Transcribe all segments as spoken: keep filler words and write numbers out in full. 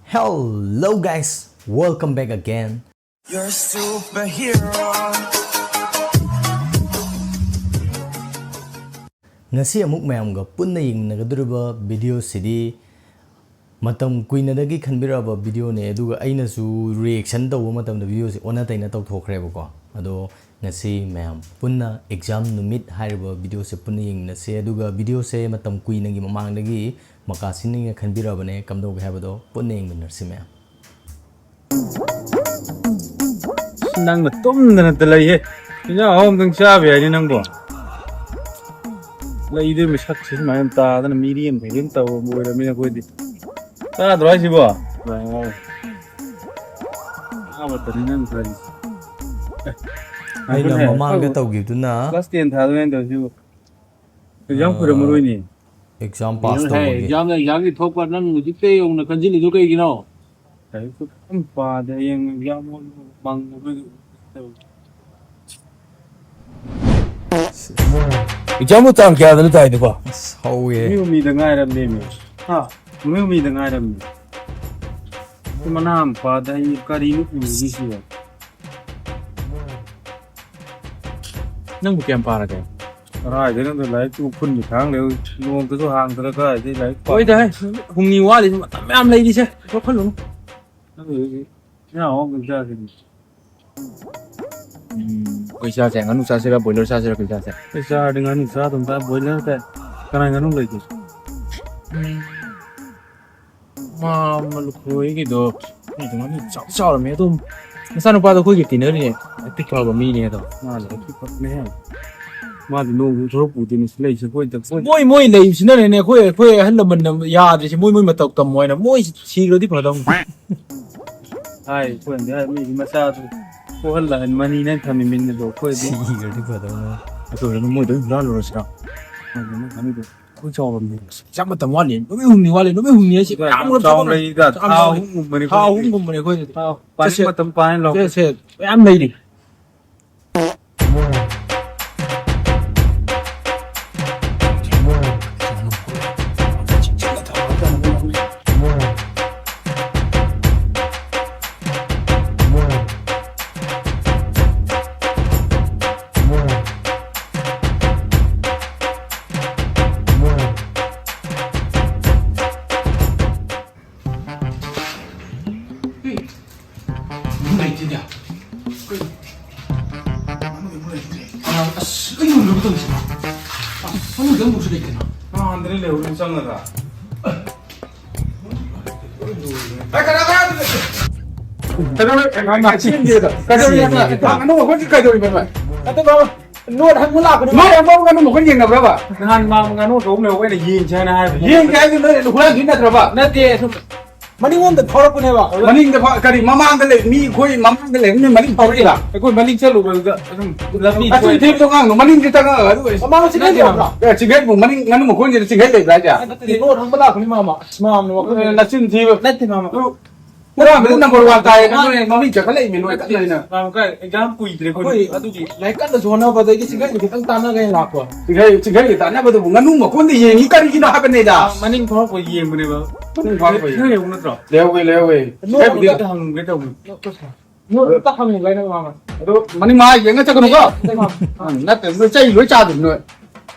Hello guys, welcome back again. You're a superhero. ꯉꯁꯤ ꯑꯃꯨꯛ ꯃꯌꯥꯝꯒ ꯄꯨꯟꯅ ꯌꯦꯡꯃꯤꯟꯅꯒꯗꯧꯔꯤꯕ ꯚꯤꯗꯤꯑꯣꯁꯤꯗꯤ ꯃꯇꯝ ꯀꯨꯏꯅꯗꯒꯤ ꯈꯟꯕꯤꯔꯛꯑꯕ ꯚꯤꯗꯤꯑꯣꯅꯦ, ꯑꯗꯨꯒ ꯑꯩꯅꯁꯨ ꯔꯤꯌꯦꯛꯁꯟ ꯇꯧꯕ ꯃꯇꯝꯗ ꯚꯤꯗꯤꯑꯣꯁꯦ ꯑꯣꯟꯅ ꯇꯩꯅ ꯇꯧꯊꯣꯛꯈ꯭ꯔꯦꯕꯀꯣ꯫ ꯑꯗꯣ ꯉꯁꯤ ꯃꯌꯥꯝ ꯄꯨꯟꯅ ꯑꯦꯛꯖꯥꯝ ꯅꯨꯃꯤꯠ ꯍꯥꯏꯔꯤꯕ ꯚꯤꯗꯤꯑꯣꯁꯦ ꯄꯨꯟꯅ ꯌꯦꯡꯃꯤꯟꯅꯁꯦ, ꯑꯗꯨꯒ ꯚꯤꯗꯤꯑꯣꯁꯦ ꯃꯇꯝ ꯀꯨꯏꯅꯒꯤ ꯃꯃꯥꯡꯗꯒꯤ ꯃꯀꯥꯁꯤꯅꯤꯅ ꯈꯟꯕꯤꯔꯛꯑꯕꯅꯦ, ꯀꯝꯗꯧꯒꯦ ꯍꯥꯏꯕꯗꯣ ꯄꯨꯟꯅ ꯌꯦꯡꯃꯤꯟꯅꯔꯁꯤ ꯃꯌꯥꯝ꯫ ꯅꯪꯅ ꯇꯨꯝꯗꯅꯇ ꯂꯩꯍꯦ꯫ ꯏꯟꯖꯥꯡ ꯑꯍꯥꯎꯕꯗꯪ ꯆꯥꯕ ꯌꯥꯏꯅꯦ ꯅꯪꯕꯣ꯫ ꯂꯩꯗꯣꯏ ꯃꯁꯛꯁꯤ ꯁꯨꯃꯥꯏꯅ ꯇꯥꯗꯅ ꯃꯤꯔꯦꯝ ꯈꯩꯔꯦꯝ ꯇꯧꯕ ꯑꯣꯏꯔꯕꯅꯤꯅ ꯑꯩꯈꯣꯏꯗꯤ꯫ ꯆꯥꯗ꯭ꯔꯣ ꯍꯥꯏꯁꯤꯕꯣ? ꯆꯥꯕꯇꯅꯤ ꯅꯪ ꯆꯥꯔꯤꯁꯦ꯫ ꯑꯩꯅ ꯑꯗꯨꯅꯦ, ꯃꯃꯥꯡꯗ ꯑꯩꯈꯣꯏꯕꯨ ꯇꯧꯈꯤꯕꯗꯨꯅ class ten ꯊꯥꯗꯣꯏꯅꯦ ꯇꯧꯔꯤꯁꯤꯕꯨ꯫ Exam ꯀꯨꯏꯔꯝꯃꯔꯣꯏꯅꯦ꯫ ꯑꯦꯛꯖꯥꯝ ꯄꯥꯁ ꯀꯩꯅꯣꯅꯦ, ꯇꯧꯕꯒꯤ꯫ ꯑꯦꯛꯖꯥꯝꯅ ꯑꯦꯛꯖꯥꯝꯒꯤ ꯊꯣꯛꯄ ꯅꯪ ꯍꯧꯖꯤꯛꯇ ꯌꯧꯅ ꯈꯟꯖꯤꯜꯂꯤꯗꯨ ꯀꯩꯒꯤꯅꯣ? ꯂꯥꯏꯔꯤꯛꯁꯨ ꯐꯖꯅ ꯄꯥꯗꯦ, ꯍꯌꯦꯡ exam ꯑꯣꯏꯅ ꯃꯪꯉꯨꯕꯩ꯫ ꯑꯦꯛꯖꯥꯝꯕꯨ ꯇꯥꯡ ꯀꯌꯥꯗꯅꯣ ꯇꯥꯏꯗꯨꯕꯣ? ꯑꯁ ꯍꯧꯋꯦ꯫ ꯅꯨꯃꯤꯠ ꯍꯨꯝꯅꯤꯗ ꯉꯥꯏꯔꯝꯅꯦꯃꯤ꯫ ꯍꯥ? ꯅꯨꯃꯤꯠ ꯍꯨꯝꯅꯤꯗ ꯉꯥꯏꯔꯝꯅꯦ꯫ ꯁꯤ ꯃꯅꯥ ꯃꯄꯥꯗ ꯑꯩ ꯀꯔꯤꯅꯣ ꯎꯔꯤꯁꯤꯕꯣ? ꯅꯪꯕꯨ ꯀꯌꯥꯝ ꯄꯥꯔꯒꯦ? ꯀꯗꯥꯏꯗꯩꯅꯣꯗ ꯂꯥꯏꯔꯤꯛꯇꯨ ꯎꯐꯨꯟ ꯃꯤꯈꯥꯡ ꯂꯩ, ꯅꯣꯡꯃꯇꯁꯨ ꯍꯥꯡꯗꯅ ꯀꯗꯥꯏꯗꯩ ꯂꯥꯏꯔꯤꯛ ꯄꯥ-, ꯍꯣꯏꯗ, ꯍꯨꯝꯅꯤ ꯋꯥꯠꯂꯤ, ꯃꯇꯝ ꯃꯌꯥꯝ ꯂꯩꯔꯤꯁꯦ, ꯆꯣꯛꯍꯜꯂꯨꯅꯨ꯫ ꯅꯪ ꯍꯧꯖꯤꯛ ꯏꯟꯖꯥꯡ ꯑꯍꯥꯎꯕ ꯆꯥꯁꯤꯅꯦ꯫ ꯎꯝ, ꯀꯩ ꯆꯥꯁꯦ? ꯉꯥꯅꯨ ꯆꯥꯁꯤꯔꯥ, ꯕꯣꯏꯂꯔ ꯆꯥꯁꯤꯔꯥ, ꯀꯩ ꯆꯥꯁꯦ? ꯑꯩ ꯆꯥꯔꯗꯤ ꯉꯥꯅꯨ ꯆꯥꯗꯧ ꯇꯥꯏ, ꯕꯣꯏꯂꯔ ꯇꯥꯏ꯫ ꯀꯅꯥꯏ ꯉꯥꯅꯨ ꯂꯩꯒꯦ? ꯎꯝ, ꯃꯥ ꯃꯂꯨꯈꯣꯏꯒꯤꯗꯣ, ꯃꯤꯗꯣ ꯉꯥꯅꯨ ꯆꯥꯎ ꯆꯥꯎꯔꯝꯃꯦ꯫ ꯑꯗꯨꯝ ꯃꯆꯥꯅꯨꯄꯥꯗꯣ ꯑꯩꯈꯣꯏꯒꯤ ꯇꯤꯟꯅꯔꯤꯅꯦ, ꯑꯄꯤꯛꯄ ꯍꯥꯏꯕ ꯃꯤꯅꯦ ꯑꯗꯣ꯫ ꯃꯥꯗꯤ ꯑꯄꯤꯛꯄꯅꯦ꯫ ꯃꯥꯗꯤ ꯅꯣꯡꯃ ꯊꯣꯔꯛꯄ ꯎꯗꯦꯅꯦ, ꯁꯤ ꯂꯩꯁꯦ ꯑꯩꯈꯣꯏꯗ, ꯑꯩꯈꯣꯏꯗ꯫ ꯃꯣꯏ, ꯃꯣꯏ ꯂꯩꯕꯁꯤꯅꯅꯦ, ꯑꯩꯈꯣꯏ, ꯑꯩꯈꯣꯏ ꯑꯍꯜ ꯂꯃꯟꯅ ꯌꯥꯗ꯭ꯔꯤꯁꯦ, ꯃꯣꯏ, ꯃꯣꯏ ꯃꯇꯧ ꯇꯝꯃꯣ ꯍꯥꯏꯅ꯫ ꯃꯣꯏ ꯁꯤꯈ꯭ꯔꯗꯤ ꯐꯗꯧꯅꯤ꯫ ꯍꯥꯏ, ꯑꯩꯈꯣꯏꯅꯗꯤ ꯍꯥꯏ, ꯃꯤꯗꯤ ꯃꯆꯥꯗꯨ ꯄꯣꯛꯍꯜꯂ ꯃꯅꯤ ꯅꯪ ꯊꯝꯃꯤ ꯃꯤꯅꯤꯗꯣ, ꯑꯩꯈꯣꯏꯗꯤ꯫ ꯁꯤꯈ꯭ꯔꯗꯤ ꯐꯗꯧꯅꯤ꯫ ꯑꯗꯨ ꯑꯣꯏꯔꯒ ꯃꯣꯏꯗ ꯑꯗꯨꯝ ꯍꯨꯔꯥꯜꯂꯨꯔꯁꯤꯔꯥ? ꯃꯣꯏꯗꯨꯅ ꯉꯥꯅꯨꯗꯣ ꯑꯩꯈꯣꯏ ꯆꯥꯎꯔꯝꯅꯦ꯫ ꯑꯁ, ꯄꯩꯁꯥ ꯃꯇꯝ ꯋꯥꯠꯂꯤ꯫ ꯅꯨꯃꯤꯠ ꯍꯨꯝꯅꯤ ꯋꯥꯠꯂꯤ꯫ ꯅꯨꯃꯤꯠ ꯍꯨꯝꯅꯤ ꯍꯥꯏꯁꯤ ꯌꯥꯝ ꯆꯥꯎꯅ ꯂꯩꯗ, ꯊꯥ ꯆꯥꯎꯅ ꯑꯍꯨꯝꯒꯨꯝꯕꯅꯤ ꯊꯥ ꯑꯩꯈꯣꯏꯗꯤ꯫ ꯑꯍꯨꯝꯒꯨꯝꯕꯅꯤ ꯑꯩꯈꯣꯏꯗꯤ꯫ ꯊꯥ ꯄꯥꯅꯤꯡ ꯆꯠꯁꯦ꯫ ꯃꯇꯝ ꯄꯥꯅꯤ ꯂꯥꯎ꯫ ꯆꯠꯁꯦ꯫ ꯃꯌꯥꯝ ꯂꯩꯔꯤ꯫ ꯇꯧꯔꯤꯁꯤꯅ? ꯃꯅꯨꯡꯗ ꯑꯃꯨꯛꯁꯨ ꯂꯩꯇꯅ꯫ ꯃꯥꯟꯗ꯭ꯔꯦ ꯂꯩꯍꯧꯔꯤꯕ ꯆꯪꯉꯒ꯫ ꯀꯩꯗꯧꯔꯦ? ꯀꯩꯗꯧꯔꯦ? ꯀꯩꯗꯧꯔꯤꯕ? ꯅꯣꯠ ꯍꯪꯕ ꯂꯥꯛꯄꯅꯦ꯫ ꯅꯣꯠ ꯍꯪꯕ ꯉꯥꯅꯨ ꯃꯈꯣꯟ ꯌꯦꯡꯅꯕ꯭ꯔꯕ? ꯅꯍꯥꯟ ꯃꯥ ꯉꯥꯅꯨ ꯊꯣꯛꯑꯝꯃꯦ, ꯑꯩꯅ ꯌꯦꯡꯁꯦ ꯍꯥꯏꯅ ꯍꯥꯏꯕꯅꯦ꯫ ꯌꯦꯡꯁꯦ ꯍꯥꯏꯗꯨ ꯅꯣꯏ ꯍꯨꯔꯥꯟꯈꯤ ꯅꯠꯇ꯭ꯔꯕ? ꯅꯠꯇꯦ, ꯁꯨꯝ ꯃꯅꯤꯡꯂꯣꯝꯗ ꯊꯧꯔꯛꯄꯅꯦꯕ꯫ ꯃꯅꯤꯡꯗ ꯐ-, ꯀꯔꯤ ꯃꯃꯥꯡꯗ ꯂꯩ? ꯃꯤ ꯑꯩꯈꯣꯏ ꯃꯃꯥꯡꯗ ꯂꯩ, ꯅꯣꯏ ꯃꯅꯤꯡ ꯊꯧꯔꯛꯏꯔ? ꯑꯩꯈꯣꯏ ꯃꯅꯤꯡ ꯆꯠꯂꯨꯕꯗꯨꯗ ꯑꯗꯨꯝ ꯂꯝꯕꯤ ꯑꯆꯨꯝ ꯊꯣꯛꯑꯦ꯫ ꯊꯤꯕꯗꯣ ꯉꯥꯡꯅꯨ, ꯃꯅꯤꯡꯗ ꯆꯪꯉꯛꯑꯒ ꯑꯗꯨꯒ ꯃꯃꯥꯡ ꯆꯤꯡꯈꯩ ꯂꯩꯕ꯭ꯔꯣ? ꯑꯦ, ꯆꯤꯡꯈꯩꯕꯨ ꯃꯅꯤꯡ ꯉꯥꯅꯨ ꯃꯈꯣꯟꯁꯤꯗ ꯆꯤꯡꯈꯩ ꯂꯩꯕ꯭ꯔꯥ ꯍꯥꯏꯁꯦ? ꯅꯠꯇꯦ, ꯅꯣꯠ ꯍꯪꯕ ꯂꯥꯛꯄꯅꯤ ꯃꯥꯃ꯫ ꯃꯥꯃꯅ ꯋꯥꯈꯜ ꯑꯦ, ꯅꯆꯤꯟ ꯊꯤꯕ꯫ ꯅꯠꯇꯦ ꯃꯥꯃ꯫ ꯍꯨꯔꯥꯟꯕꯗ number one ꯇꯥꯏꯌꯦ, ꯅꯪ ꯃꯃꯤꯡ ꯆꯠꯈꯠꯂꯛꯏꯃꯤ, ꯂꯣꯏ ꯀꯟꯅ ꯑꯩꯅ꯫ ꯃꯥꯃ ꯀꯥꯏ exam ꯀꯨꯏꯗ꯭ꯔꯦ ꯑꯩꯈꯣꯏ ꯑꯩꯈꯣꯏ꯫ ꯑꯗꯨꯒꯤ ꯂꯥꯏꯔꯤꯛ ꯀꯟꯅ ꯁꯣꯟꯅꯕꯗꯒꯤ ꯆꯤꯡꯈꯩꯗꯨ ꯈꯤꯇꯪ ꯇꯥꯟꯅꯒꯦꯅ ꯂꯥꯛꯄ꯫ ꯆꯤꯡꯈꯩ, ꯆꯤꯡꯈꯩꯒꯤ ꯇꯥꯟꯅꯕꯗꯨꯕꯨ ꯉꯥꯅꯨ ꯃꯈꯣꯟꯗ ꯌꯦꯡꯉꯤ ꯀꯔꯤꯒꯤꯅꯣ ꯍꯥꯏꯕꯅꯤꯗ꯫ ꯑꯥ, ꯃꯅꯤꯡ ꯊꯧꯔꯛꯄ ꯌꯦꯡꯕꯅꯦꯕ꯫ ꯃꯅꯤꯡ ꯊꯧꯔꯛꯄ ꯌꯦꯡ-, ꯅꯣꯏ ꯌꯧꯕ ꯅꯠꯇ꯭ꯔꯣ? ꯂꯩꯍꯧꯋꯦ, ꯂꯩꯍꯧꯋꯦ꯫ ꯅꯣꯠ ꯆꯤꯡꯈꯩꯕꯨꯗꯤ ꯑꯝꯇ ꯍꯪꯒꯦ ꯇꯧꯕꯅꯤ꯫ ꯅꯣꯠ ꯑꯝꯇ ꯍꯪꯉꯨ ꯀꯩꯅꯣ ꯃꯥꯃ꯫ ꯑꯗꯣ ꯃꯅꯤꯡ ꯃꯥ ꯌꯦꯡꯉ ꯆꯠꯀꯅꯨꯀꯣ꯫ ꯅꯠꯇꯦ ꯃꯥꯃ꯫ ꯎꯝ, ꯅꯠꯇꯦ, ꯅꯣꯏ ꯆꯩ ꯂꯣꯏ ꯆꯥꯗꯣꯏꯅꯤ ꯅꯣꯏ꯫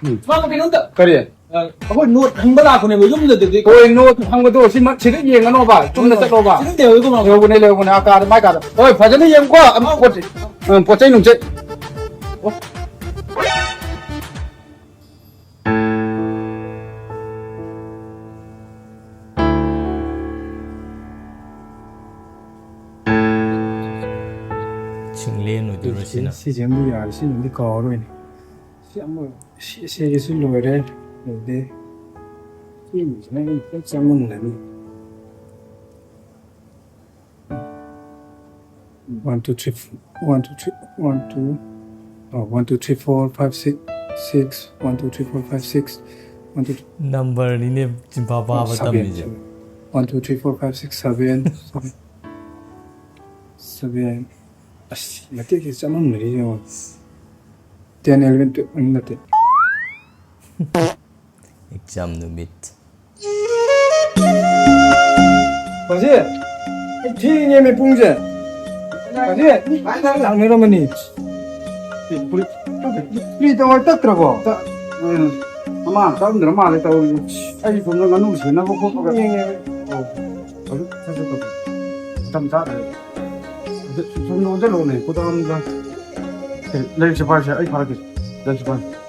ꯎꯝ꯫ ꯃꯥꯃ ꯀꯩꯅꯣꯝꯇ꯫ ꯀꯔꯤ? ꯑ, ꯑꯩꯈꯣꯏ ꯅꯣꯠ ꯍꯪꯕ ꯂꯥꯛꯄꯅꯦꯕ ꯌꯨꯝꯗꯗꯤ꯫ ꯍꯣꯏ, ꯅꯣꯠ ꯍꯪꯕꯗꯣ ꯁꯤ ꯃ-, ꯁꯤꯗ ꯌꯦꯡꯉꯅꯣꯕ, ꯆꯨꯝꯅ ꯆꯠꯂꯣꯕ꯫ ꯁꯤꯗ ꯂꯩꯍꯧꯋꯦꯀꯣ ꯃꯥꯃ꯫ ꯂꯩꯍꯧꯕꯅꯦ, ꯂꯩꯍꯧꯕꯅꯦ, ꯑꯥ ꯀꯥꯗ, ꯃꯥꯏ ꯀꯥꯗ꯫ ꯍꯣꯏ, ꯐꯖꯅ ꯌꯦꯡꯉꯨꯀꯣ꯫ ꯑꯝ, ꯄꯣꯠ ꯆꯩ, ꯎꯝ, ꯄꯣꯠ ꯆꯩ ꯅꯨꯡ ꯆꯩ꯫ ꯆꯤꯡꯂꯦꯟ ꯑꯣꯏꯗꯣꯏꯔꯣ ꯁꯤꯅ? ꯁꯤꯁꯦ ꯑꯃꯗꯤ ꯌꯥꯔꯦ, ꯁꯤꯃꯗꯤ ꯀꯥꯎꯔꯔꯣꯏꯅꯦ꯫ ꯁꯤ ꯑꯃ, ꯁꯤ, ꯁꯤꯒꯤꯁꯨ ꯂꯣꯏꯔꯦ꯫ ꯑꯗꯩꯗꯤ ꯁꯤꯒꯤꯁꯤꯅ ꯑꯩꯅ ꯈꯤꯇꯪ ꯆꯃꯝꯅꯔꯤ꯫ One, two, three, four, one, two, three, one, two, oh, one, two, three, four, five, six, six, one, two, three, four, five, six, one, two, three, number ꯅꯤꯅꯦ ꯆꯤꯟꯐꯥ ꯐꯥꯕ seven, ꯇꯝꯃꯤꯁꯦ꯫ Seven. One, two, three, four, five, six, seven, seven. Seven. ꯑꯁ, ꯃꯇꯦꯛꯁꯤ ꯆꯃꯝꯅꯔꯤ ꯌꯦꯡꯉꯣ꯫ Ten, eleven, twelve, ꯎꯝ, ꯅꯠꯇꯦ꯫ Exam ꯅꯨꯃꯤꯠ꯫ ꯃꯁꯤ, ꯑꯩ ꯊꯦꯡꯉꯦꯃꯤ ꯄꯨꯡꯁꯦ꯫ ꯃꯁꯤ, ꯂꯥꯛꯅꯔꯝꯃꯅꯤ꯫ ꯐꯨꯔꯤꯠ, ꯐꯨꯔꯤꯠ ꯇꯧꯔ ꯇꯠꯇ꯭ꯔꯕꯣ? ꯇ-, ꯎꯝ, ꯑꯃ ꯇꯠꯂꯝꯗ꯭ꯔ ꯃꯥꯜꯂꯦ ꯇꯧꯔꯤꯁꯦ꯫ ꯑꯩ ꯁꯣꯝꯗ ꯉꯥꯅꯨ ꯁꯦꯟꯅꯕ ꯈꯣꯠꯄꯒ꯫ ꯊꯦꯡꯉꯦꯃꯤ꯫ ꯑꯧ, ꯍꯧꯖꯤꯛ ꯁꯠ ꯁꯠ ꯇꯧ꯫ ꯃꯇꯝ ꯆꯥꯗ꯭ꯔꯦ꯫ ꯑꯗꯨ ꯁꯨꯝ ꯂꯣꯟꯁꯤꯜꯂꯛꯑꯣꯅꯦ, ꯈꯨꯗꯥꯡꯗ꯫ ꯑꯦ, ꯂꯥꯏꯔꯤꯛꯁꯦ ꯄꯥꯏꯁꯦ, ꯑꯩ ꯐꯥꯔꯛꯀꯦ꯫ ꯂꯥꯏꯔꯤꯛꯁꯦ ꯄꯥꯏ꯫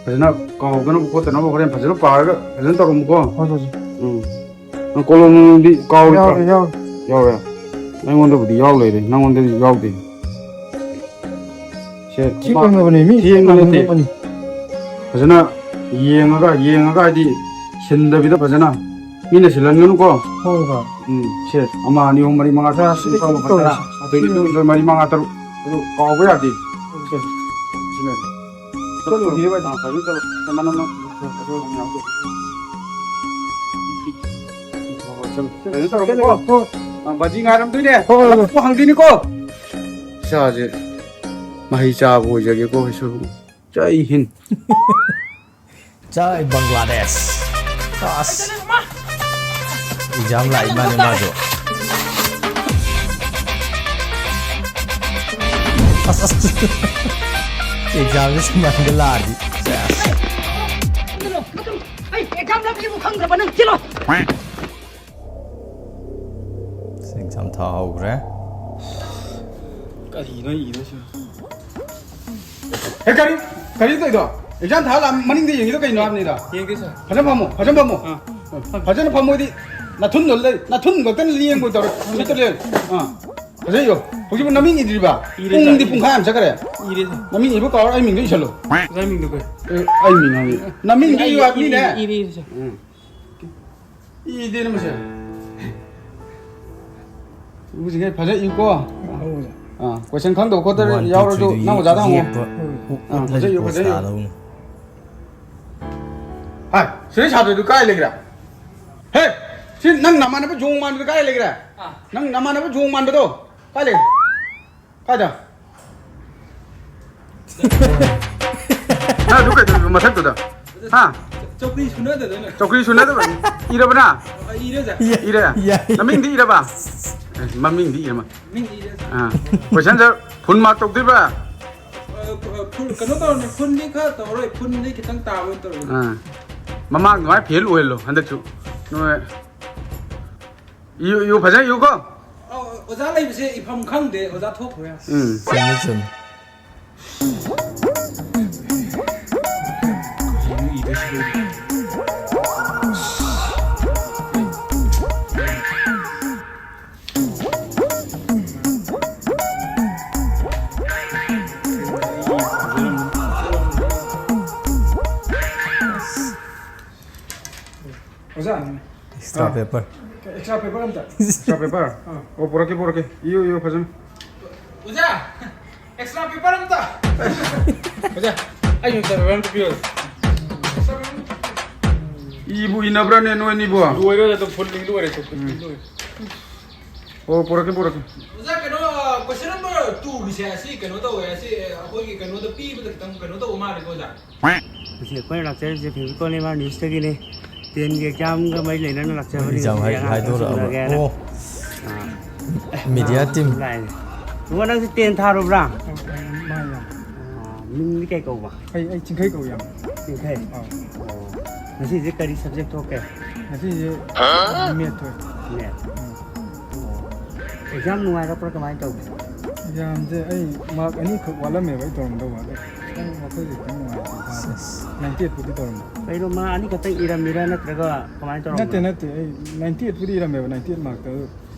ꯐꯖꯅ ꯀꯥꯎꯗꯅꯕ ꯈꯣꯠꯇꯅꯕ ꯍꯣꯔꯦꯟ ꯐꯖꯅ ꯄꯥꯔꯒ ꯐꯖꯅ ꯇꯧꯔꯝꯃꯨꯀꯣ꯫ ꯍꯣꯏ, ꯍꯣꯏ, ꯍꯣꯏ꯫ ꯎꯝ꯫ ꯅꯪ ꯀꯣꯂꯣꯝꯗꯤ ꯀꯥꯎꯔꯤꯕ꯭ꯔꯥ? ꯌꯥꯎꯔꯦ, ꯌꯥꯎꯔꯦ꯫ ꯌꯥꯎꯔꯦ꯫ ꯑꯩꯉꯣꯟꯗꯕꯨꯗꯤ ꯌꯥꯎ ꯂꯩꯔꯦ, ꯅꯪꯉꯣꯟꯗꯗꯤ ꯌꯥꯎꯗꯦ꯫ ꯁꯦ, ꯊꯦꯡꯉꯕꯅꯤ, ꯃꯤ ꯊꯦꯡꯕ ꯅꯠꯇꯦ꯫ ꯊꯦꯡꯉꯕꯅꯤ꯫ ꯐꯖꯅ ꯌꯦꯡꯉꯒ, ꯌꯦꯡꯉꯒ ꯍꯥꯏꯗꯤ ꯁꯤꯟꯗꯕꯤꯗ ꯐꯖꯅ ꯃꯤꯅ ꯁꯤꯜꯍꯟꯒꯅꯨꯀꯣ꯫ ꯍꯣꯏ, ꯍꯣꯏ꯫ ꯎꯝ, ꯁꯦ, ꯑꯃ, ꯑꯅꯤ, ꯑꯍꯨꯝ, ꯃꯔꯤ, ꯃꯉꯥ, ꯇꯔꯥ, ꯁꯤ ꯁꯤ ꯇꯧꯔꯣ, ꯇꯧꯔꯣ꯫ ꯇꯔꯥ꯫ ꯑꯗꯩꯗꯤ ꯇꯨ, ꯇꯨ, ꯃꯔꯤ, ꯃꯉꯥ, ꯇꯔꯨꯛ꯫ ꯑꯗꯨ ꯀꯥꯎꯕ ꯌꯥꯗꯦ꯫ ꯁꯦ꯫ ꯁꯤꯅ꯫ ꯆꯠꯂꯨꯈꯤꯒꯦ ꯚꯥꯏ꯫ ꯑꯥ, ꯐꯖꯅ ꯆꯠꯂꯣ꯫ ꯁꯦ, ꯃꯅꯝ ꯅꯝ-, ꯐꯖꯅ ꯇꯧꯔꯝꯃꯣꯀꯣ꯫ ꯍꯣꯏ, ꯍꯣꯏ꯫ ꯑꯥ, ꯕꯥꯖꯤ ꯉꯥꯏꯔꯝꯗꯣꯏꯅꯦ꯫ ꯍꯣꯏ, ꯍꯣꯏ, ꯍꯣꯏ꯫ ꯍꯜꯂꯛꯄ ꯍꯪꯗꯣꯏꯅꯤꯀꯣ꯫ ꯏꯁꯥꯁꯦ ꯃꯍꯩ ꯆꯥꯕ ꯑꯣꯏꯖꯒꯦꯀꯣ ꯑꯩꯁꯨ꯫ ꯖꯥꯏ ꯍꯤꯟ꯫ ꯖꯥꯏ ꯕꯪꯒ꯭ꯂꯥꯗꯦꯁ꯫ ꯑꯁ꯫ ꯑꯦꯛꯖꯥꯝ ꯂꯥꯛꯏ ꯃꯥꯅꯦ ꯃꯥꯁꯨ꯫ ꯑꯁ, ꯑꯁ꯫ ꯑꯦꯛꯖꯥꯝꯁꯦ ꯁꯨꯃꯥꯏꯅ ꯂꯥꯛꯑꯗꯤ꯫ ꯁꯦꯁ꯫ ꯑꯩ ꯑꯦꯛꯖꯥꯝ ꯂꯥꯛꯄꯁꯤꯕꯨ ꯈꯪꯗ꯭ꯔꯕ ꯅꯪ? ꯆꯦꯜꯂꯣ꯫ ꯑꯦꯛꯖꯥꯝ ꯊꯥꯍꯧꯈ꯭ꯔꯦ꯫ ꯀꯔꯤꯅꯣ ꯏꯗꯣꯏꯁꯤꯕꯣ? ꯑꯦ, ꯀꯔꯤ, ꯀꯔꯤ ꯇꯧꯔꯤꯗꯣ? ꯑꯦꯛꯖꯥꯝ ꯊꯥ ꯂꯥꯛ-, ꯃꯅꯤꯡꯗ ꯌꯦꯡꯉꯤꯗꯣ ꯀꯩꯅꯣ ꯍꯥꯏꯕꯅꯤꯗ? ꯌꯦꯡꯗꯦ, ꯁꯥꯔ꯫ ꯐꯖꯅ ꯐꯝꯃꯣ, ꯐꯖꯅ ꯐꯝꯃꯣ꯫ ꯑꯥ꯫ ꯐꯖꯅ ꯐꯝꯃꯣꯗꯤ ꯅꯊꯨꯟꯗꯣ ꯂꯩ-, ꯅꯊꯨꯟ ꯈꯛꯇꯅ ꯂꯦꯡꯕ ꯇꯧꯔꯦ꯫ ꯃꯤꯠꯇ ꯂꯦꯡ-, ꯑꯥ꯫ ꯐꯖꯅ ꯏꯌꯣ꯫ ꯍꯧꯖꯤꯛꯄꯨ ꯅꯃꯤꯡ ꯏꯗ꯭ꯔꯤꯕ? ꯏꯔꯦ, ꯄꯨꯡꯗꯤ ꯁꯥꯔ, ꯏꯔꯦ꯫ ꯄꯨꯡꯈꯥꯏ ꯑꯃ ꯆꯠꯈꯔꯦ꯫ ꯏꯔꯦ, ꯁꯥꯔ꯫ ꯅꯃꯤꯡ ꯏꯕ ꯀꯥꯎꯔ ꯑꯩ ꯃꯤꯡꯗꯣ ꯏꯁꯜꯂꯣ꯫ ꯑꯣꯖꯥ ꯃꯤꯡꯗꯣ ꯀꯩ? ꯑꯦ, ꯑꯩ ꯃꯤꯡ ꯍꯪꯉꯤ꯫ ꯅꯃꯤꯡꯗꯣ ꯏꯌꯨ ꯍꯥꯏꯕꯅꯤꯅꯦ꯫ ꯏꯔꯦ, ꯏꯔꯦ, ꯁꯥꯔ꯫ ꯎꯝ꯫ ꯏꯗꯦꯅꯦ ꯃꯁꯦ꯫ ꯏꯕꯁꯤꯡꯁꯦ ꯐꯖꯅ ꯏꯌꯨꯀꯣ꯫ ꯍꯣꯏ, ꯑꯣꯖꯥ꯫ ꯑꯥ, ꯀꯣꯏꯁꯟ ꯈꯪꯗꯕ ꯈꯣꯠꯇꯕ ꯋꯥꯟ, ꯇꯨ, ꯌꯥꯎꯔꯁꯨ ꯊ꯭ꯔꯤꯗ ꯅꯪ ꯑꯣꯖꯥꯗ ꯍꯪꯉꯣ꯫ ꯌꯦꯛꯄ ꯎꯝ꯫ ꯑꯥ, ꯐꯖꯅ ꯏꯌꯨ, ꯐꯖꯅ ꯏꯌꯨ꯫ ꯍꯥꯏ, ꯁꯤꯗꯩ ꯁꯥꯇ꯭ꯔꯗꯨ ꯀꯥꯏ ꯂꯩꯈ꯭ꯔꯦ? ꯍꯦ, ꯁꯤ ꯅꯪ ꯅꯃꯥꯟꯅꯕ ꯖꯣꯡ ꯃꯥꯟꯕꯗꯣ ꯀꯥꯏ ꯂꯩꯈ꯭ꯔꯦ? ꯑꯥ꯫ ꯅꯪ ꯅꯃꯥꯟꯅꯕ ꯖꯣꯡ ꯃꯥꯟꯕꯗꯣ ꯀꯥꯏ ꯂꯩ? ꯀꯥꯏꯗ? ꯅꯪ ꯑꯗꯨ ꯀꯩꯗꯧꯔꯤꯕ ꯃꯊꯛꯇꯨꯗ? ꯍꯥ? ꯆꯧꯀ꯭ꯔꯤ ꯁꯨꯅꯗꯗꯅ꯫ ꯆꯧꯀ꯭ꯔꯤ ꯁꯨꯅꯗꯕ? ꯏꯔꯕ ꯅꯪ? ꯑ, ꯏꯔꯦ, ꯑꯣꯖꯥ꯫ ꯏꯔꯦ? ꯌꯥꯏ, ꯌꯥꯏ꯫ ꯅꯃꯤꯡꯗꯤ ꯏꯔꯕ? ꯑꯦ, ꯃꯃꯤꯡꯗꯤ ꯏꯔꯃ꯫ ꯃꯤꯡꯗꯤ ꯏꯔꯦ, ꯑꯣꯖꯥ꯫ ꯑꯥ꯫ ꯀꯣꯏꯁꯟꯁꯦ ꯐꯨꯜ ꯃꯥꯔꯛ ꯇꯧꯗꯣꯏꯕ꯭ꯔꯥ? ꯑ, ꯑ, ꯐꯨꯜ, ꯀꯩꯅꯣ ꯇꯧꯔꯅꯤ, ꯐꯨꯜꯗꯤ ꯈꯔ ꯇꯧꯔꯣꯏ, ꯐꯨꯜꯗꯤ ꯈꯤꯇꯪ ꯇꯥꯕ ꯑꯣꯏꯅ ꯇꯧꯔꯒꯦ꯫ ꯑꯥ꯫ ꯃꯃꯥꯡ ꯑꯗꯨꯃꯥꯏꯅ ꯐꯦꯜ ꯑꯣꯏꯍꯜꯂꯣ ꯍꯟꯗꯛꯁꯨ꯫ ꯅꯣꯏ꯫ ꯏꯌꯨ, ꯏꯌꯨ, ꯐꯖꯅ ꯏꯌꯨꯀꯣ꯫ ꯑꯧ, ꯑꯣꯖꯥ ꯂꯩꯕꯁꯦ ꯏꯐꯝ ꯈꯪꯗꯦ, ꯑꯣꯖꯥ ꯊꯣꯛꯈ꯭ꯔꯦ꯫ ꯎꯝ꯫ ꯆꯨꯝꯃꯦ, ꯆꯨꯝꯃꯦ꯫ Extra paper. ꯑꯦꯛꯁꯇ꯭ꯔꯥ ꯄꯦꯄꯔ ꯑꯝꯇ꯫ Extra paper? ꯑꯥ꯫ ꯑꯣ, ꯄꯨꯔꯛꯀꯦ, ꯄꯨꯔꯛꯀꯦ꯫ ꯏꯌꯨ, ꯏꯌꯨ, ꯐꯖꯅ꯫ ꯑꯣꯖꯥ, ꯑꯦꯛꯁꯇ꯭ꯔꯥ ꯄꯦꯄꯔ ꯑꯝꯇ꯫ ꯑꯣꯖꯥ, ꯑꯩ ꯑꯦꯛꯁꯇ꯭ꯔꯥ ꯄꯦꯄꯔ ꯑꯝꯇ ꯄꯤꯌꯣ꯫ ꯏꯕꯨ ꯏꯅꯕ꯭ꯔꯥꯅꯦ ꯅꯣꯏꯅꯤꯕꯣ? ꯂꯣꯏꯔꯦ, ꯑꯗꯨꯝ ꯐꯨꯜ ꯂꯤꯡ ꯂꯣꯏꯔꯦ, ꯐꯨꯜ ꯂꯤꯡ ꯂꯣꯏꯔꯦ꯫ ꯑꯣ, ꯄꯨꯔꯛꯀꯦ, ꯄꯨꯔꯛꯀꯦ꯫ ꯑꯣꯖꯥ, ꯀꯩꯅꯣ, ꯀꯣꯏꯁꯟ ꯅꯝꯕꯔ ꯇꯨꯒꯤꯁꯦ ꯑꯁꯤ ꯀꯩꯅꯣ ꯇꯧꯋꯦ, ꯑꯁꯤ, ꯑ, ꯑꯩꯈꯣꯏꯒꯤ ꯀꯩꯅꯣꯗ ꯄꯤꯕꯗ ꯈꯤꯇꯪ ꯀꯩꯅꯣ ꯇꯧꯕ ꯃꯥꯜꯂꯦꯀꯣ, ꯑꯣꯖꯥ? ꯉꯁꯤ ꯑꯩꯈꯣꯏꯅ ꯂꯥꯛꯆꯔꯤꯁꯦ ꯐꯦꯕꯤꯀꯣꯜ ꯅꯦꯃꯥꯔ ꯅ꯭ꯌꯨꯁꯇꯒꯤꯅꯤ꯫ ꯇꯦꯟꯒꯤ ꯑꯦꯛꯖꯥꯝꯒ ꯃꯔꯤ ꯂꯩꯅꯅ ꯂꯥꯛꯆꯕꯅꯤ꯫ ꯑꯦꯛꯖꯥꯝ ꯉꯁꯤꯗꯤ ꯍꯥꯏ-, ꯑꯉꯥꯡ ꯍꯥꯏꯗꯣꯔꯛꯑꯕ꯫ ꯁꯤꯡꯅꯒꯦꯅ꯫ ꯑꯣ꯫ ꯑꯥ꯫ ꯃꯤꯗꯤꯌꯥ ꯑꯉꯥꯡ ꯇꯤꯝ꯫ ꯂꯥꯛꯑꯦ꯫ ꯏꯕꯨꯡꯉꯣ, ꯅꯪꯁꯨ ꯇꯦꯟ ꯊꯥꯔꯨꯕ꯭ꯔꯥ? ꯑꯥ, ꯃꯥꯅꯦ꯫ ꯑꯥ, ꯃꯤꯡꯗꯤ ꯀꯩ ꯀꯧꯕ? ꯑꯩ, ꯑꯩ ꯆꯤꯡꯈꯩ ꯀꯧꯏ, ꯏꯌꯥꯝꯕ꯫ ꯆꯤꯡꯈꯩ? ꯑꯥ꯫ ꯑꯣ꯫ ꯉꯁꯤꯁꯦ ꯀꯔꯤ ꯁꯕꯖꯦꯛ ꯊꯣꯛꯀꯦ? ꯉꯁꯤꯁꯦ ꯃꯦꯠ ꯊꯣꯛꯑꯦ꯫ ꯃꯦꯠ? ꯎꯝ꯫ ꯑꯣ꯫ ꯑꯦꯛꯖꯥꯝ ꯅꯨꯡꯉꯥꯏꯔꯛꯄ꯭ꯔꯥ, ꯀꯃꯥꯏꯅ ꯇꯧꯒꯦ? ꯑꯦꯛꯖꯥꯝꯁꯦ ꯑꯩ ꯃꯥꯔꯛ ꯑꯅꯤꯈꯛ ꯋꯥꯠꯂꯝꯃꯦꯕ ꯑꯩ ꯇꯧꯔꯝꯗꯧꯕ꯫ ꯑꯗꯣ ꯈꯤꯇꯪ ꯋꯥꯈꯜꯁꯦ ꯈꯤꯇꯪ ꯅꯨꯡꯉꯥꯏꯇꯦ ꯏꯁꯥꯁꯦ꯫ ꯁꯦꯁ꯫ ꯅꯥꯏꯟꯇꯤ ꯑꯩꯠꯄꯨꯗꯤ ꯇꯧꯔꯝꯃꯦ꯫ ꯀꯩꯅꯣ, ꯃꯥꯔꯛ ꯑꯅꯤꯈꯛꯇꯪ ꯏꯔꯝꯃꯤꯔꯥ ꯅꯠꯇ꯭ꯔꯒ ꯀꯃꯥꯏꯅ ꯇꯧꯔꯝꯃꯤꯅꯣ? ꯅꯠꯇꯦ, ꯅꯠꯇꯦ, ꯑꯩ ꯅꯥꯏꯟꯇꯤ ꯑꯩꯠꯄꯨꯗꯤ ꯏꯔꯝꯃꯦꯕ, ꯅꯥꯏꯟꯇꯤ ꯑꯩꯠ ꯃꯥꯔꯛꯇ꯫ ꯑꯗꯣ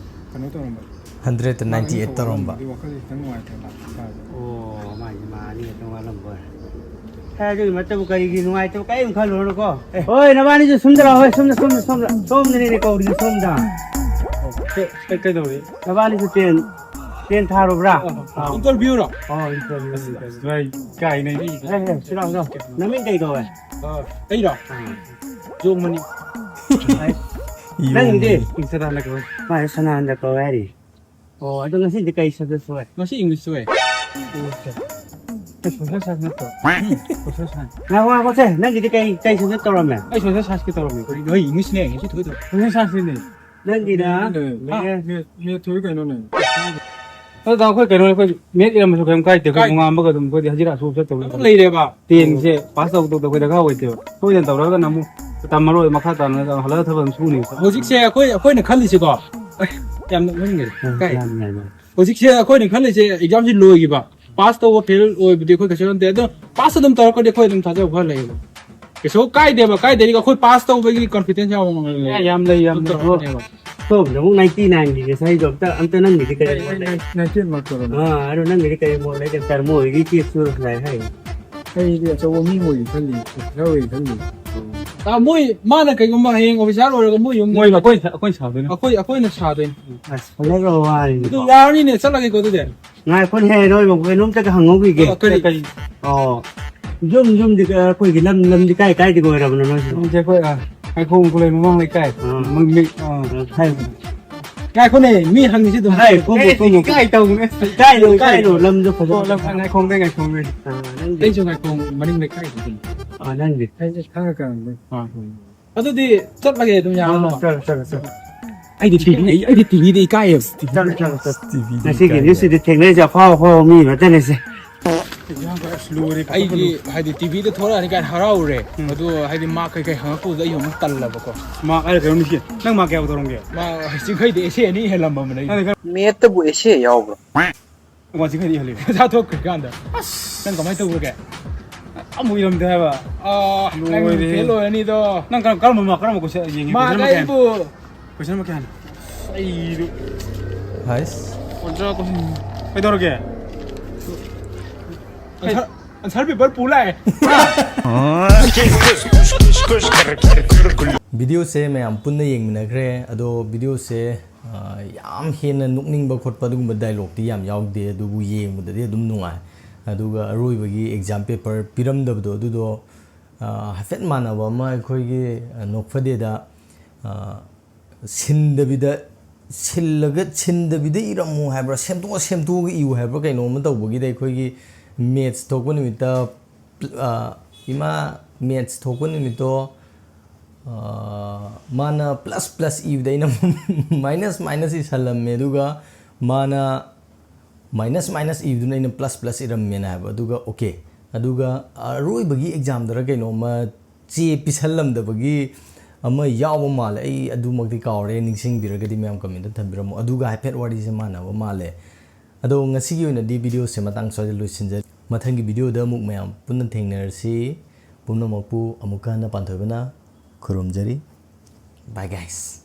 ꯀꯩꯅꯣ ꯇꯧꯔꯝꯕ꯫ ꯍꯟꯗ꯭ꯔꯦꯠꯇ ꯃꯥꯔꯛ ꯅꯥꯏꯟꯇꯤ ꯑꯩꯠ ꯑꯅꯤꯈꯛ ꯇꯧꯔꯝꯕ꯫ ꯋꯥꯠꯂꯝꯕꯗꯨꯗꯤ ꯋꯥꯈꯜꯁꯦ ꯈꯤꯇꯪ ꯅꯨꯡꯉꯥꯏꯇꯦ ꯏꯁꯥꯁꯦ꯫ ꯑꯣ, ꯃꯥꯒꯤ ꯃꯥꯔꯛ ꯑꯅꯤꯈꯛꯇꯪ ꯋꯥꯠꯂꯝꯕ ꯑꯣꯏꯔꯦ꯫ ꯍꯦ, ꯑꯗꯨꯒꯤ ꯃꯠꯇꯕꯨ ꯀꯔꯤꯒꯤ ꯅꯨꯡꯉꯥꯏꯇꯕ ꯀꯔꯤꯝ ꯈꯜꯂꯨꯔꯅꯨꯀꯣ꯫ ꯑꯦ, ꯍꯣꯏ, ꯅꯕꯥꯅꯤꯁꯨ ꯁꯨꯝꯗ ꯂꯥꯛꯑꯣ, ꯍꯣꯏ, ꯁꯣꯝꯗ, ꯁꯣꯝꯗ, ꯁꯣꯝꯗ, ꯁꯣꯝꯗꯅꯤꯅꯦ ꯀꯧꯔꯤꯁꯦ, ꯁꯣꯝꯗ꯫ ꯀꯩ-, ꯀꯩ-, ꯀꯩꯗꯧꯔꯤ? ꯅꯕꯥꯅꯤꯁꯨ ꯇꯦꯟ, ꯇꯦꯟ ꯊꯥꯔꯨꯕ꯭ꯔꯥ? ꯑꯥ꯫ ꯏꯟꯇꯔꯚꯤꯌꯨꯔꯣ? ꯑꯣ, ꯏꯟꯇꯔꯚꯤꯌꯨ꯫ ꯑꯁ, ꯚꯥꯏ, ꯀꯥꯏꯅꯦ? ꯑꯦ, ꯑꯦ, ꯁꯤ ꯂꯥꯛꯑꯣ, ꯁꯤ ꯂꯥꯛꯑꯣ꯫ ꯅꯃꯤꯡ ꯀꯩ ꯀꯧꯋꯦ? ꯑꯥ, ꯑꯩꯔꯣ? ꯑꯥ꯫ ꯖꯣꯡꯃꯅꯤ꯫ ꯑꯩ, ꯅꯪꯗꯤ? ꯌꯣꯡꯃꯅꯤ꯫ ꯏꯟꯁꯇꯥꯗ ꯀꯧꯋꯦ꯫ ꯃꯥꯁꯦ ꯁꯅꯥꯍꯟꯗ ꯀꯧꯋꯦ ꯍꯥꯏꯔꯤ꯫ ꯑꯣ, ꯑꯗꯣ ꯉꯁꯤꯗꯤ ꯀꯩ ꯁꯕꯖꯦꯛ ꯊꯣꯛꯑꯦ? ꯉꯁꯤ ꯏꯪꯂꯤꯁ ꯊꯣꯛꯑꯦ꯫ ꯑꯣꯀꯦ꯫ ꯑꯦ, ꯁꯣꯁꯦꯜ ꯁꯥꯏꯟꯁ ꯅꯠꯇ꯭ꯔꯣ? Social science. ꯉꯥꯏꯈꯣ, ꯉꯥꯏꯈꯣꯁꯦ, ꯅꯪꯒꯤꯗꯤ ꯀꯩ, ꯀꯩ ꯁꯕꯖꯦꯛ ꯇꯧꯔꯝꯃꯦ? ꯑꯩ ꯁꯣꯁꯦꯜ ꯁꯥꯏꯟꯁꯀꯤ ꯇꯧꯔꯝꯃꯦ꯫ ꯀꯔꯤꯅꯣ, ꯑꯩ ꯏꯪꯂꯤꯁꯅꯦ ꯉꯁꯤ ꯊꯣꯛꯏꯗꯣ꯫ ꯁꯣꯁꯦꯜ ꯁꯥꯏꯟꯁꯀꯤꯅꯦ꯫ ꯅꯪꯒꯤꯅ ꯃꯦꯠ-, ꯃꯦꯠ-, ꯃꯦꯠ ꯊꯣꯛꯏ ꯀꯩꯅꯣꯅꯦ꯫ ꯑꯗꯨꯗ ꯑꯩꯈꯣꯏ ꯀꯩꯅꯣ, ꯑꯩꯈꯣꯏ ꯃꯦꯠ ꯏꯔꯝꯃꯁꯨ ꯀꯩꯝ ꯀꯥꯏꯗꯦ꯫ ꯑꯩꯈꯣꯏ ꯀꯥꯏ-, ꯅꯣꯡꯉꯥꯟꯕꯒ ꯑꯗꯨꯝ ꯑꯩꯈꯣꯏꯗꯤ ꯍꯖꯤꯔꯥ ꯁꯨꯕ ꯆꯠꯇꯧꯕ ꯑꯗꯨꯝ ꯅꯠꯇꯕ꯫ ꯂꯩꯔꯦꯕ꯫ ꯇꯦꯟꯁꯦ ꯄꯥꯁ ꯇꯧ ꯇꯧꯗ ꯑꯩꯈꯣꯏ ꯗꯔꯀꯥꯔ ꯑꯣꯏꯗꯦꯕ꯫ ꯁꯣꯏꯗꯅ ꯇꯧꯔꯒꯅ ꯑꯃꯨꯛ ꯇꯝꯃꯔꯣꯏ, ꯃꯈꯥ ꯇꯥꯅ ꯍꯜꯂꯒ ꯊꯕꯛ ꯑꯗꯨꯝ ꯁꯨꯅꯦꯕ꯫ ꯍꯧꯖꯤꯛꯁꯦ ꯑꯩꯈꯣꯏ, ꯑꯩꯈꯣꯏꯅ ꯈꯜꯂꯤꯁꯦꯀꯣ꯫ ꯑꯁ, ꯌꯥꯝ ꯅꯣꯛꯅꯤꯡꯒꯔꯦ꯫ ꯎꯝ, ꯀꯥꯏ? ꯌꯥꯝ ꯅꯨꯡꯉꯥꯏꯕ꯫ ꯍꯧꯖꯤꯛꯁꯦ ꯑꯩꯈꯣꯏꯅ ꯈꯜꯂꯤꯁꯦ ꯑꯦꯛꯖꯥꯝꯁꯤ ꯂꯣꯏꯈꯤꯕ, ꯄꯥꯁ ꯇꯧꯕ ꯐꯦꯜ ꯑꯣꯏꯕꯗꯤ ꯑꯩꯈꯣꯏ ꯀꯩꯁꯨ ꯅꯠꯇꯦ꯫ ꯑꯗꯣ ꯄꯥꯁ ꯑꯗꯨꯝ ꯇꯧꯔꯛꯀꯅꯤ, ꯑꯩꯈꯣꯏ ꯑꯗꯨꯝ ꯊꯥꯖꯕ ꯈꯔ ꯂꯩꯌꯦꯕ꯫ ꯀꯩꯁꯨ ꯀꯥꯏꯗꯦꯕ, ꯀꯥꯏꯗꯦꯗꯤ ꯑꯩꯈꯣꯏ ꯄꯥꯁ ꯇꯧꯕꯒꯤ ꯀꯣꯟꯐꯤꯗꯦꯟꯁ ꯌꯥꯝ ꯋꯥꯡꯅ ꯂꯩ꯫ ꯑꯦ, ꯌꯥꯝ ꯂꯩ, ꯌꯥꯝ ꯑꯗꯨꯝ ꯂꯩ꯫ ꯇꯧꯔꯛꯀꯅꯦꯕ꯫ ꯁꯣꯝꯗ ꯑꯃꯨꯛ ꯅꯥꯏꯟꯇꯤ ꯅꯥꯏꯟꯒꯤ ꯉꯁꯥꯏꯗꯣ ꯑꯝꯇ, ꯑꯝꯇ ꯅꯪꯒꯤꯗꯤ ꯀꯔꯤ ꯑꯩ, ꯑꯩ ꯃꯣꯠ ꯂꯩ? ꯅꯥꯏꯟ-, ꯅꯥꯏꯟꯇꯤ ꯑꯩꯠ ꯃꯥꯔꯛ ꯇꯧꯔꯝꯃꯦ꯫ ꯑꯥ, ꯑꯗꯣ ꯅꯪꯒꯤꯗꯤ ꯀꯔꯤ ꯃꯣꯠ ꯂꯩ? ꯇꯔꯃꯣ ꯍꯣꯏꯒꯤ ꯆꯦꯛꯁꯨ ꯂꯥꯏ ꯍꯥꯏ꯫ ꯑꯩꯗꯤ ꯑꯆꯧꯕ ꯃꯤ ꯑꯣꯏꯒꯦ ꯈꯜꯂꯤ, ꯑꯣꯐꯤꯁꯥꯔ ꯑꯣꯏꯒꯦ ꯈꯜꯂꯤ꯫ ꯎꯝ꯫ ꯑꯥ, ꯃꯣꯏ, ꯃꯥꯅ ꯀꯩꯒꯨꯝꯕ ꯍꯌꯦꯡ ꯑꯣꯐꯤꯁꯥꯔ ꯑꯣꯏꯔꯒ ꯃꯣꯏ ꯌꯨꯝꯗ ꯃꯣꯏ ꯑꯩꯈꯣꯏ ꯑꯩꯈꯣꯏ ꯁꯥꯗꯣꯏꯅꯦ꯫ ꯑꯩꯈꯣꯏ ꯑꯩꯈꯣꯏꯅ ꯁꯥꯗꯣꯏꯅꯦ꯫ ꯑꯁ, ꯐꯖꯈ꯭ꯔꯕ ꯋꯥꯅꯤꯅꯦ꯫ ꯑꯗꯨ ꯌꯥꯔꯅꯤꯅꯦ, ꯆꯠꯂꯒꯦꯀꯣ ꯑꯗꯨꯗꯤ꯫ ꯉꯥꯏꯈꯣꯅꯦꯍꯦ, ꯅꯣꯏꯕꯨ ꯀꯩꯅꯣꯝꯇꯒ ꯍꯪꯍꯧꯈꯤꯒꯦ꯫ ꯑ, ꯀꯔꯤ? ꯀꯔꯤ? ꯑꯣ, ꯌꯨꯝ ꯌꯨꯝꯗꯤ ꯀ-, ꯑꯩꯈꯣꯏꯒꯤ ꯂꯝ ꯂꯝꯗꯤ ꯀꯥꯏ ꯀꯥꯏꯗꯒꯤ ꯑꯣꯏꯔꯕꯅꯣ ꯅꯣꯏꯁꯦ? ꯌꯨꯝꯁꯦ ꯑꯩꯈꯣꯏ, ꯑ, ꯉꯥꯏꯈꯣꯡ ꯈꯨꯂꯩ ꯃꯃꯥꯡ ꯂꯩꯀꯥꯏ꯫ ꯑꯥ꯫ ꯃꯃꯤꯡ, ꯑ, ꯑ, ꯍꯥꯏ-, ꯉꯥꯏꯈꯣꯅꯦ, ꯃꯤ ꯍꯪꯉꯤꯁꯤ ꯑꯗꯨꯝ ꯍꯥꯏ, ꯍꯥꯏꯌꯨ꯫ ꯀꯣꯝꯃꯣ, ꯑꯦ, ꯀꯣꯝꯃꯣ, ꯏꯀꯥꯏ ꯇꯧꯅꯦ꯫ ꯏꯀꯥꯏꯅꯣ, ꯏꯀꯥꯏꯅꯣ, ꯂꯝꯗꯣ ꯐꯖꯅ ꯑꯣ, ꯂꯝ ꯉꯥꯏꯈꯣꯡꯗꯩ, ꯉꯥꯏꯈꯣꯡꯗꯩ꯫ ꯑꯥ, ꯅꯪꯗꯤ? ꯑꯩꯁꯨ ꯉꯥꯏꯈꯣꯡ ꯃꯅꯤꯡ ꯂꯩꯀꯥꯏꯗꯒꯤꯅꯤ꯫ ꯑꯥ, ꯅꯪꯗꯤ? ꯑꯩꯁꯦ ꯊꯥꯡꯒ ꯀꯥꯔꯝꯗꯩ꯫ ꯑꯥ꯫ ꯑꯗꯨꯗꯤ ꯆꯠꯂꯒꯦ ꯑꯗꯨꯝ, ꯌꯥꯔꯕꯣ? ꯑꯥ, ꯆꯠꯂꯣ, ꯆꯠꯂꯣ, ꯆꯠꯂꯣ꯫ ꯑꯩꯗꯤ ꯇꯤꯚꯤ, ꯑꯩ, ꯑꯩꯗꯤ ꯇꯤꯚꯤꯗ ꯏꯀꯥꯏꯌꯦꯕ꯫ ꯆꯠꯂꯣ, ꯆꯠꯂꯣ, ꯆꯠꯂꯣ꯫ ꯇꯤꯚꯤꯗ ꯉꯁꯤꯒꯤ ꯏꯀꯥꯏꯌꯦ꯫ ꯅ꯭ꯌꯨꯁꯁꯤꯗꯤ ꯊꯦꯡꯅꯔꯤꯁꯦ ꯑꯐꯥꯎ ꯑꯐꯥꯎꯕ ꯃꯤ ꯉꯥꯛꯇꯅꯤꯁꯦ꯫ ꯑꯁ, ꯂꯣꯏꯔꯦ, ꯑꯩꯗꯤ ꯍꯥꯏꯗꯤ ꯇꯤꯚꯤꯗ ꯊꯣꯛꯂꯛꯑꯅꯤ ꯀꯥꯏꯅ ꯍꯔꯥꯎꯔꯦ꯫ ꯎꯝ꯫ ꯑꯗꯣ ꯍꯥꯏꯗꯤ ꯃꯥ ꯀꯩꯀꯩ ꯍꯪꯉꯛꯄꯗꯨꯗ ꯑꯩ ꯑꯃꯨꯛ ꯇꯜꯂꯕꯀꯣ꯫ ꯃꯥ ꯀꯥꯏꯗ ꯀꯩꯅꯣ ꯅꯨꯡꯁꯤ? ꯅꯪ ꯃꯥ ꯀꯌꯥ ꯇꯧꯔꯝꯒꯦ? ꯃꯥ ꯆꯤꯡꯈꯩꯗ ꯑꯦꯁꯦ ꯑꯅꯤ ꯍꯦꯜꯂꯝꯃꯕꯅꯦ ꯑꯩꯗꯤ꯫ ꯅꯪꯗꯤ ꯀꯔꯝ- ꯃꯦꯠꯇꯕꯨ ꯑꯦꯁꯦ ꯌꯥꯎꯕ꯭ꯔꯣ? ꯋꯥꯟ ꯆꯤꯡꯈꯩꯗꯤ ꯍꯦꯜꯂꯤ꯫ ꯆꯥꯊꯣꯛꯈ꯭ꯔꯀꯥꯟꯗ꯫ ꯑꯁ꯫ ꯅꯪ ꯀꯃꯥꯏꯅ ꯇꯧꯔꯒꯦ? ꯑꯃꯨꯛ ꯏꯔꯝꯗꯦ ꯍꯥꯏꯕ꯫ ꯑꯥ, ꯅꯪ ꯂꯣꯏꯔꯦꯍꯦ꯫ ꯐꯦꯜ ꯑꯣꯏꯔꯅꯤꯗꯣ꯫ ꯅꯪ ꯀꯔꯝ-, ꯀꯔꯝꯕ ꯃꯥ-, ꯀꯔꯝꯕ ꯀꯣꯏꯁꯟ ꯌꯦꯡꯉꯤ? ꯃꯥ ꯀꯣꯏꯁꯟ ꯅꯝꯕꯔ ꯀꯌꯥꯅꯣ? ꯑꯩꯕꯨ ꯀꯣꯏꯁꯟ ꯅꯝꯕꯔ ꯀꯌꯥꯅꯣ? ꯑꯩꯗꯨ ꯍꯥꯏꯁ꯫ ꯑꯣꯖꯥ ꯀꯣꯏꯁꯟ ꯀꯩꯗꯧꯔꯒꯦ? ꯑꯟꯁꯔ, ꯑꯟꯁꯔ ꯄꯦꯄꯔ ꯄꯨ ꯂꯥꯛꯑꯦ꯫ ꯚꯤꯗꯤꯑꯣꯁꯦ ꯃꯌꯥꯝ ꯄꯨꯟꯅ ꯌꯦꯡꯃꯤꯟꯅꯈ꯭ꯔꯦ꯫ ꯑꯗꯣ ꯚꯤꯗꯤꯑꯣꯁꯦ, ꯑ, ꯌꯥꯝ ꯍꯦꯟꯅ ꯅꯣꯛꯅꯤꯡꯕ ꯈꯣꯠꯄ ꯑꯗꯨꯒꯨꯝꯕ ꯗꯥꯏꯂꯣꯛꯇꯤ ꯌꯥꯝ ꯌꯥꯎꯗꯦ, ꯑꯗꯨꯕꯨ ꯌꯦꯡꯕꯗꯗꯤ ꯑꯗꯨꯝ ꯅꯨꯡꯉꯥꯏ꯫ ꯑꯗꯨꯒ ꯑꯔꯣꯏꯕꯒꯤ ꯑꯦꯛꯖꯥꯝ ꯄꯦꯄꯔ ꯄꯤꯔꯝꯗꯕꯗꯣ, ꯑꯗꯨꯗꯣ, ꯑ, ꯍꯥꯏꯐꯦꯠ ꯃꯥꯟꯅꯕ ꯑꯃ ꯑꯩꯈꯣꯏꯒꯤ, ꯑ, ꯅꯣꯛꯐꯗꯦꯗ, ꯑ, ꯁꯤꯟꯗꯕꯤꯗ, ꯁꯤꯜꯂꯒ, ꯁꯤꯟꯗꯕꯤꯗ ꯏꯔꯝꯃꯨ ꯍꯥꯏꯕ꯭ꯔꯥ, ꯁꯦꯝꯗꯣꯛꯑ ꯁꯦꯝꯗꯣꯛꯑꯒ ꯏꯌꯨ ꯍꯥꯏꯕ꯭ꯔꯥ, ꯀꯩꯅꯣꯝꯃ ꯇꯧꯕꯒꯤꯗ ꯑꯩꯈꯣꯏꯒꯤ ꯃꯦꯠꯁ ꯊꯣꯛꯄ ꯅꯨꯃꯤꯠꯇ, ꯑ, ꯏꯃꯥ ꯃꯦꯠꯁ ꯊꯣꯛꯄ ꯅꯨꯃꯤꯠꯇꯣ, ꯑ, ꯃꯥꯅ ꯄ꯭ꯂꯁ ꯄ꯭ꯂꯁ ꯏꯕꯗ ꯑꯩꯅ ꯃꯥꯏꯅꯁ ꯃꯥꯏꯅꯁ ꯏꯁꯜꯂꯝꯃꯦ, ꯑꯗꯨꯒ ꯃꯥꯅ ꯃꯥꯏꯅꯁ ꯃꯥꯏꯅꯁ ꯏꯕꯗꯨꯅ ꯑꯩꯅ ꯄ꯭ꯂꯁ ꯄ꯭ꯂꯁ ꯏꯔꯝꯃꯦꯅ ꯍꯥꯏꯕ꯫ ꯑꯗꯨꯒ ꯑꯣꯀꯦ, ꯑꯗꯨꯒ ꯑꯔꯣꯏꯕꯒꯤ ꯑꯦꯛꯖꯥꯝꯗꯔ ꯀꯩꯅꯣꯝꯃ ꯆꯦ ꯄꯤꯁꯜꯂꯝꯗꯕꯒꯤ ꯑꯃ ꯌꯥꯎꯕ ꯃꯥꯜꯂꯦ꯫ ꯑꯩ ꯑꯗꯨꯃꯛꯇꯤ ꯀꯥꯎꯔꯦ, ꯅꯤꯡꯁꯤꯡꯕꯤꯔꯒꯗꯤ ꯃꯌꯥꯝ ꯀꯃꯦꯟꯇ ꯊꯝꯕꯤꯔꯝꯃꯣ꯫ ꯑꯗꯨꯒ ꯍꯥꯏꯐꯦꯠ ꯋꯥꯔꯤꯁꯦ ꯃꯥꯟꯅꯕ ꯃꯥꯜꯂꯦ꯫ ꯑꯗꯣ ꯉꯁꯤꯒꯤ ꯑꯣꯏꯅꯗꯤ ꯚꯤꯗꯤꯑꯣꯁꯦ ꯃꯇꯥꯡ ꯁ꯭ꯋꯥꯏꯗ ꯂꯣꯏꯁꯤꯟꯖꯔꯤ꯫ ꯃꯊꯪꯒꯤ ꯚꯤꯗꯤꯑꯣꯗ ꯑꯃꯨꯛ ꯃꯌꯥꯝ ꯄꯨꯟꯅ ꯊꯦꯡꯅꯔꯁꯤ꯫ ꯄꯨꯝꯅꯃꯛꯄꯨ ꯑꯃꯨꯛꯀ ꯍꯟꯅ ꯄꯥꯟꯊꯣꯏꯕꯅ ꯈꯨꯔꯨꯝꯖꯔꯤ꯫ Bye guys꯫